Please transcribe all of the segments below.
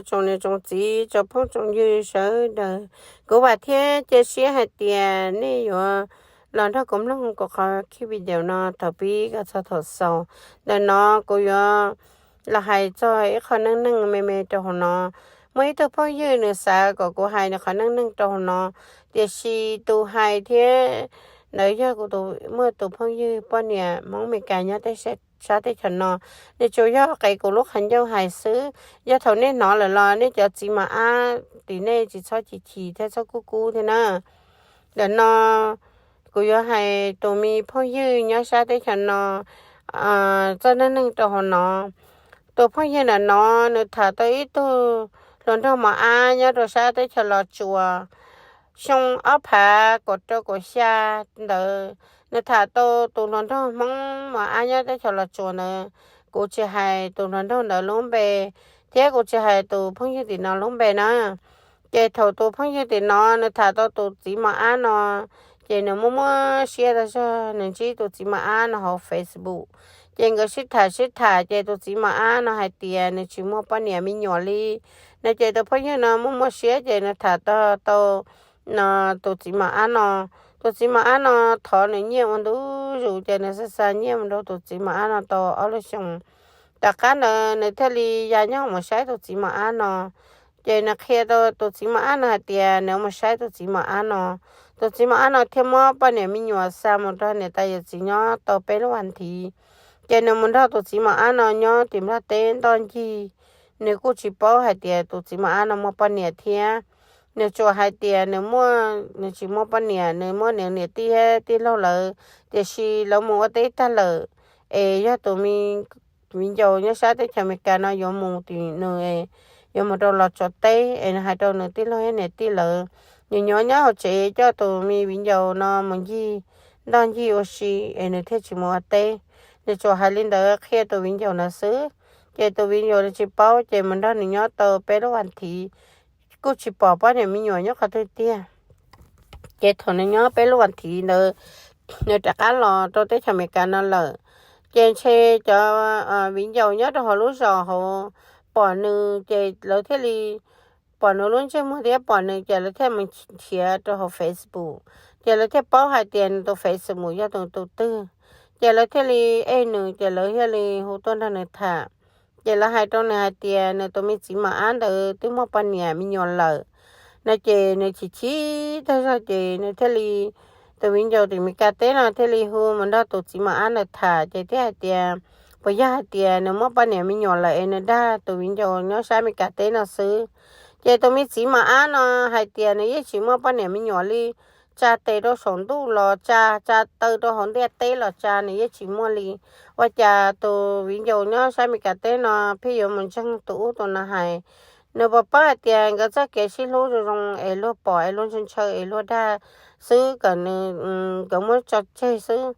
tsoom niam tsoom txiv tsoom phooj tsoom ywg sawv daws, kuv vam thiab cia siab hais tias nej yuav los nrog kuv mloog kuv qhov video no thaum pib kom txog thaum xaus. Ntawm no kuv yuav los hais txog ib qho neej neeg me me rau hauv no. Muaj ib tug phooj ywg nws xav kom kuv hais nws qhov neej neeg rau hauv no, tiam sis tus hais thiab ntawd yog kuv tus, muaj tus phooj ywg poj niam Hmoob Meskas nyob teb, sab teb chaws no. Nws tsuas yog qev kuv lub qhov ncauj hais xwb. Yog thaum nej hnov lawm los nej cov txiv mos ab tim nej tsis txhob chim chim thiab txhob kub kub thiab na. Ntawm no kuv yuav hais tus me phooj ywg nyob sab teb chaws no txoj neej neeg rau hauv no. Tus phooj ywg ntawm no nws tham tau ib tug hluas nraug mos ab nyob rau sab teb chaws Los Tsuas. Xyoo ob phav kaum rau kaum xya ntawd, nws tham tau tus hluas nraug Hmoob mos ab nyob teb chaws Los Tsuas ntawd. Kuv tsis hais tus hluas nraug ntawd lub npe, thiab kuv tsis hais tus phooj ywg tim no lub npe na. Ces thaum tus phooj ywg tim no nws tham tau tus txiv mos ab no, ces nws muaj muaj siab tag zog, nws ntsib tus txiv mos ab no hauv Facebook. Ces nkawd sib tham sib tham ces tus txiv mos ab no hais tias nws tsis muaj poj niam me nyuam li. No ces tus phooj ywg no muaj muaj siab ces nws tham tau, tau no tus txiv mos ab no. Tus txiv mos ab no thov nws nyiaj ua ntu zus ces nws xa xa nyiaj mus rau tus txiv mos ab no tau ob lub xyoos. Tom qab ntawd nws thiaj li ya nyob mus saib tus txiv mos ab no. Ces nws qhia rau tus txiv mos ab no hais tias nws mus saib tus txiv mos ab no. Tus txiv mos ab no thiaj muab poj niam me nyuam xa mus rau niam tais yawm txiv nyob tau peb lub vas thiv. Ces nws mus nrog tus txiv mos ab no nyob tim Nplog teb ntoj ncig. Nws kuj tsis paub hais tias tus txiv mos ab no muaj poj niam thiab. Nws tsuas hais tias nws muaj, nws tsis muaj poj niam, nws muaj niam, niam tij, tij laug lawv, tiam sis lawv mus ua teb tag lawm. Es yog tus me viv ncaus nyob sab teb chaws Amelikas no yuav mus tim nws, yuav mus rau Los Tsuas teb es nws hais rau nws tij laug thiab niam tij lawv, nws nyob nyob hauv tsev coj tus me viv ncaus no mus ncig ntoj ncig ua si es nws thiaj tsis mus ua teb. Nws tsuas hais li ntawd qhia tus viv ncaus ntawd xwb. Ces tus viv ncaus nws tsis paub ces mus nrog nws nyob tau peb lub vas thiv, kuj tsis pom poj niam me nyuam nyob qhov twg tiag. Ces thaum nws nyob peb lub vas thiv ntawd, nws rov qab los rau teb chaws Amelikas no lawm. Ces ntshe cov viv ncaus nyob rau hauv lub zos hauv pom nws ces lawv thiaj li pom nws lub ntsej muag thiab pom nws ces lawv thiaj mus nrhiav rau hauv Facebook. Ces lawv thiaj paub hais tias nws tus Facebook yog tus tus twg. Ces lawv thiaj li ej nws ces lawv thiaj li hu tuaj nrog nws tham. Ces lawv hais rau nws hais tias nws tus me txiv mos ab ntawd twb muaj poj niam me nyuam lawm. No ces nws chim chim tag zog ces nws thiaj li, tus viv ncaus tim Amelikas teb no thiaj li hu mus nrog tus txiv mos ab ntawd tham ces thiaj hais tias puas yog hais tias nws muaj poj niam me nyuam lawm es nws dag tus viv ncaus nyob sab Amelikas teb no xwb. Ces tus me txiv mos ab no hais tias nws yeej tsis muaj poj niam me nyuam li, tsa tes rau saum ntuj los tsa, tsa taw rau hauv ntiaj teb los tsa, nws yeej tsis muaj li. Ua cas tus viv ncaus nyob sab Amelikas teb no pheej yuav mus ntseeg tus ub tus no hais? Nws puas paub hais tias nkawd txoj kev sib hlub zoo zoo es luag pom es luag ntshaw ntshaw es luag dag xwb, kom nws, nkawd muab tso tseg xwb.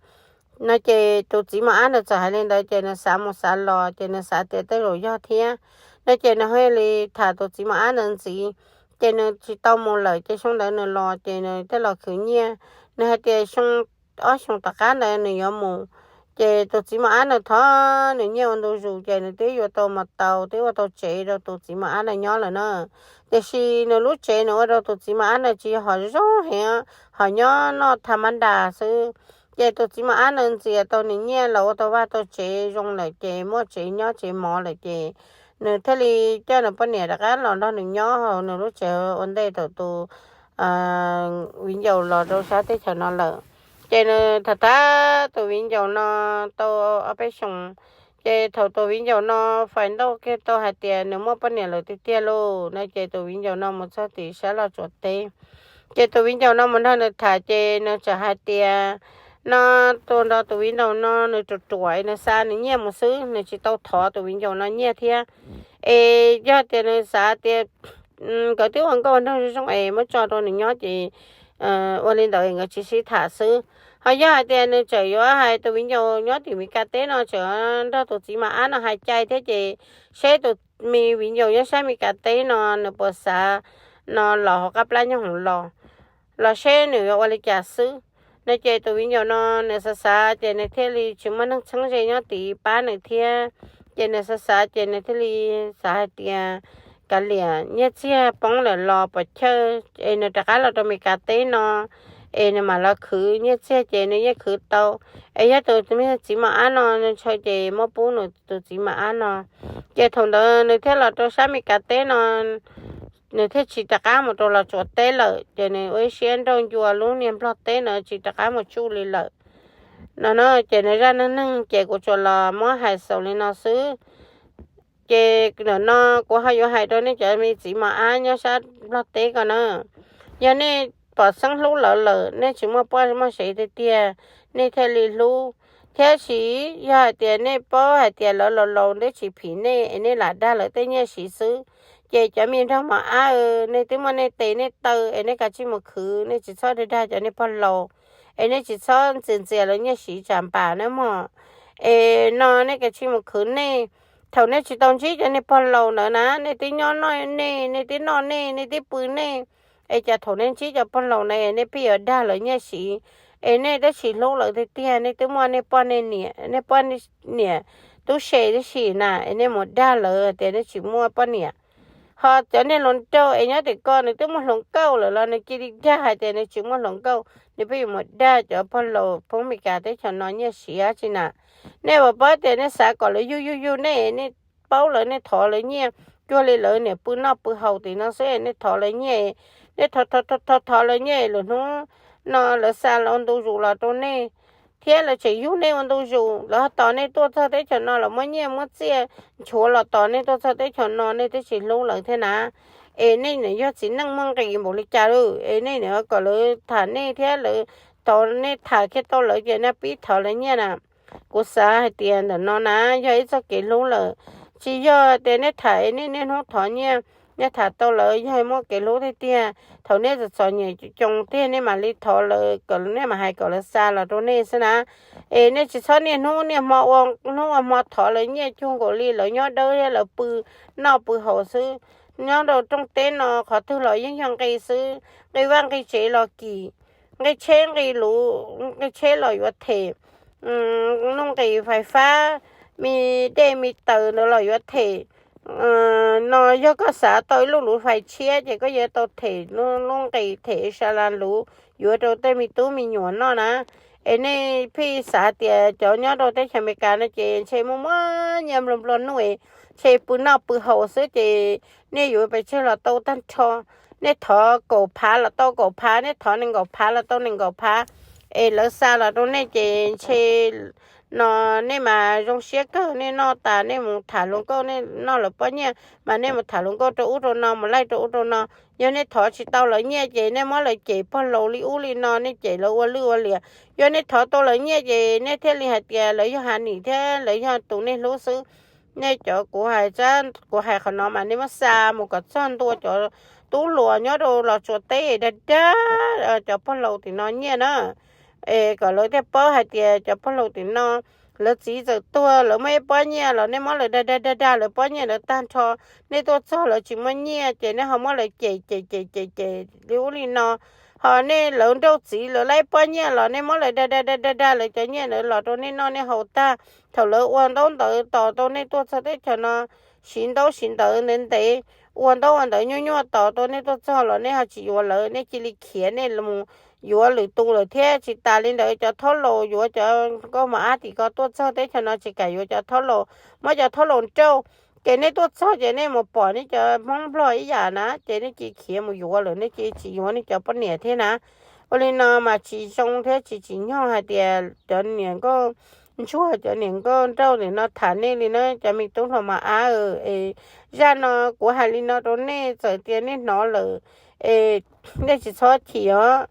No ces tus txiv mos ab ntawd txawm hais li ntawd ces nws xav mus xav los ces nws xav tias tej zaum yog thiab. No ces nws thiaj li tham tus txiv mos ab ntawd ntxiv. Ces nws tsis tau mus lawm ces xyoo ntawd nws los ces nws thiaj los khwv nyiaj. Nws hais tias xyoo, ob xyoos tom qab ntawd nws yuav mus. Ces tus txiv mos ab ntawd thov nws nyiaj ua ntu zus ces nws twb yuav tau mas tau twb ua tau tsev rau tus txiv mos ab ntawd nyob lawm na. Tiam sis nws lub tsev nws ua rau tus txiv mos ab ntawd tsis yog hom zoo heev, hom nyob noj tha mab nras xwb. Ces tus txiv mos ab ntawd ntxias tau nws nyiaj los ua tau vaj tau tsev zoo lawm ces muaj tsev nyob tsev mov lawm ces nws thiaj li coj nws poj niam rov qab los nrog nws nyob hauv nws lub tsev ua ntej thaum tus viv ncaus los rau sab teb chaws no lawm. Ces nws tham tham tus viv ncaus no tau ob peb xyoos. Ces thaum tus viv ncaus no fais ntauj kiag tau hais tias nws muaj poj niam lawm tiag tiag lauj no ces tus viv ncaus no mus txog tim sab Los Tsuas teb. Ces tus viv ncaus no mus nrog nws tham ces nws txawm hais tias no tus nrog tus viv ncaus no nws ruam ruam es nws xa nws nyiaj mus xwb, nws tsis tau thov tus viv ncaus no nyiaj thiab. Es yog tias nws xav tias nkawd twb ua nkauj nraug zoo zoo es muab tso rau nws nyob ces ua li ntawd nkawd tsis sib tham xwb. Ho yog hais tias nws tseem yuav hais tus viv ncaus nyob tim Amelikas teb no tseem nrog tus txiv mos ab no hais cai thiab ces seb tus me viv ncaus nyob sab Amelikas teb no nws puas xav no los hauv qab plab nyob hoom los, los seb nws yuav ua li cas xwb. No ces tus viv ncaus no nws xav xav ces nws thiaj li tsis muaj neeg txheeb ze nyob tid pab nws thiab. Ces nws xav xav ces nws thiaj li xav hais tias kav liam nyiaj txiag poob lawm los pom chaw, es nws rov qab los rau Amelikas teb no, es nws mam los khwv nyiaj txiag ces nws yeej khwv tau. Es yog tus me txiv mos ab no nws ntshaw ces muab pub nws tus txiv mos ab no. Ces thaum ntawd nws thiaj los rau sab Amelikas teb no, nws thiaj tsis rov qab mus rau Los Tsuas teb lawm, ces nws ua ib siab nrauj ncua lub niag Nplog teb no tsis rov qab mus tsuj li lawm. No no ces nws zaj neej neeg ces kuv tsuas los muab hais xaus li no xwb. Ces nim no kuv ho yuav hais rau nej cov me txiv mos ab nyob sab Nplog teb ko na, yog nej pom xeeb hlub lawv lawm, nej tsis muaj poj muaj sev tiag tiag, nej thiaj li hlub. Thiab sis yog hais tias nej paub hais tias lawv laus laus ntev tsis phim nej es nej lam dag lawv tej nyiaj siv xwb, ces cov me nraug mos ab, nej twb muaj nej tes nej taw es nej kav tsij mus khwv, nej tsis txhob dag dag cov nej pog laus, es nej tsis txhob ntxias ntxias lawv nyiaj siv tsam npam nawb mog. Es no nej kav tsij mus khwv nej. Thaum nej tsis tau ntsib cov nej pog laus ntawd na, nej twb nyob noj nej, nej twb noj nej, nej twb pw nej, es cas thaum nej ntsib cov pog laus na es nej pheej yuav dag lawv nyiaj siv, es nej twb tsis hlub lawv tiag tiag, nej twb muaj nej poj nej niam, nej poj niam tub se tib si na, es nej mus dag lawv tias nej tsis muaj poj niam. Ho cov niag hluas nraug es nyob tim ko nws twb muaj hluas nkauj lawm los nws cia li dag hais tias nws tsis muaj hluas nkauj, nws pheej yuav mus dag cov pog laus phoob Meskas teb chaws no nyiaj siv dab tsi na. Nej puas paub tias nej xav kom lawv yug yug yug nej, nej paub lawv, nej thov lawv nyiaj cuag li lawv niam pw noj pw haus tim no xwb, nej thov lawv nyiaj, nej thov thov thov lawv nyiaj, lwm hnub no lawv xa los ua ntu zus los rau nej, thiab lawv tseem yug nej ua ntu zus, lawv tos nej tuaj txog teb chaws no los muab nyiaj muab txiaj nchuav los tos nej tuaj txog teb chaws no, nej twb tsis hlub lawv thiab na. Es nej nim yog txiv neej muaj nqis npaum li cas lawm es nej nim kom lawv tham nej thiab lawv tos nej tham kiag tau lawv ces nej pib thov lawv nyiaj na. Kuv xav hais tias ntawm no na yog ib txoj kev hlub lawm, tsis yog tias nej tham nej niaj hnub thov nyiaj, nej tham tau lawv yog muaj kev hlub tiag tiag, thaum nej txom txom nyem coo tiag nej mam li thov lawv kom nej mam hais kom lawv xa los rau nej xwb na. Es nej tsis txhob niaj hnub niaj hmo ua hnub ua hmo thov lawv nyiaj cuag nkaus li lawv nyob dawb thiab lawv pw noj pw haus xwb. Nyob rau rooj teb no qhov twg los yeej yog nqi xwb, nqi vaj nqi tsev los kim, nqi tsheb nqi luv, nqi tsheb los yuav them, lub nqis fais fab, me dej me taws ntawd los yuav them. No yog koj xav tau ib lub luv fais tshiab ces koj yuav tau them lub nqis them sa las luv yuav rau tej me tub me nyuam noj na. Es nej pheej xav tias cov nyob rau teb chaws Amelikas no ces ntshe muaj muaj nyiaj nplua nplua nuj, ntshe pw noj pw haus xwb ces nej yuav pes tsawg los tau tag nrho. Nej thov kaum phav los tau kaum phav, nej thov nees nkaum phav los tau nees nkaum phav, es lawv xa los rau nej ces ntshe no nej mas zoo siab kawg, nej noj tas nej mus tham hluas nkauj, nej noj lawv pob nyiaj mas nej mus tham hluas nkauj rau ub rau no, mus laij rau ub rau no. Yog nej thov tsis tau lawv nyiaj ces nej muab lawv cem pog laus li ub li no, nej cem lawv ua lwj ua liam. Yog nej thov tau lawv nyiaj ces nej thiaj li hais tias lawv yog hav nim thiab lawv yog tus nej hlub xwb. Nej cov kuv hais, kuv hais qhov no mas nej muab xa mus kom txog ntua cov tub hluas nyob rau Los Tsuas teb dag dag cov pog laus tim no nyiaj na. Es kom lawv thiaj paub hais tias cov pog laus tim no, lawv txiv txawm tuag lawv muaj ib pob nyiaj los nej muab lawv dag dag dag dag lawv pob nyiaj ntawd tag nrho. Nej tuaj txog lawv tsis muaj nyiaj ces nej ho muab lawv cem cem cem cem cem li ub li no. Ho nej lawv nrauj txiv lawv laib pob nyiaj los nej muab lawv dag dag dag dag dag lawv cov nyiaj ntawd los rau nej noj nej haus tag. Thaum lawv ua ntaub ntawv tos tau nej tuaj txog teb chaws no, siv ntaub siv ntawv ntev ntev, ua ntaub ua ntawv nyuaj nyuaj tos tau nej tuaj txog los nej ho tsis yuav lawv, nej cia li khiav nej mus yuav lwm tus lawm thiab. Tsis tas li ntawd cov thaub laus yuav cov nkauj mos ab tim ko tuaj txog teb chaws no tsis kam yuav cov thaub laus, muab cov thaub laus nrauj. Ces nej tuaj txog ces nej mus pom nej cov Hmoob Nplog ib yam na ces nej cia li khiav mus yuav lawm, nej cia li tsis yuav nej cov poj niam thiab na. Ua li no mas tsis zoo thiab tsis tsim nyog hais tias cov niam nkauj ntsuag cov niam nkauj nrauj nim no tham nej li na cov me tub hluas mos ab. Es zaj no kuv hais li no rau nej, txawm tias nej hnov lawm es nej tsis txhob chim os.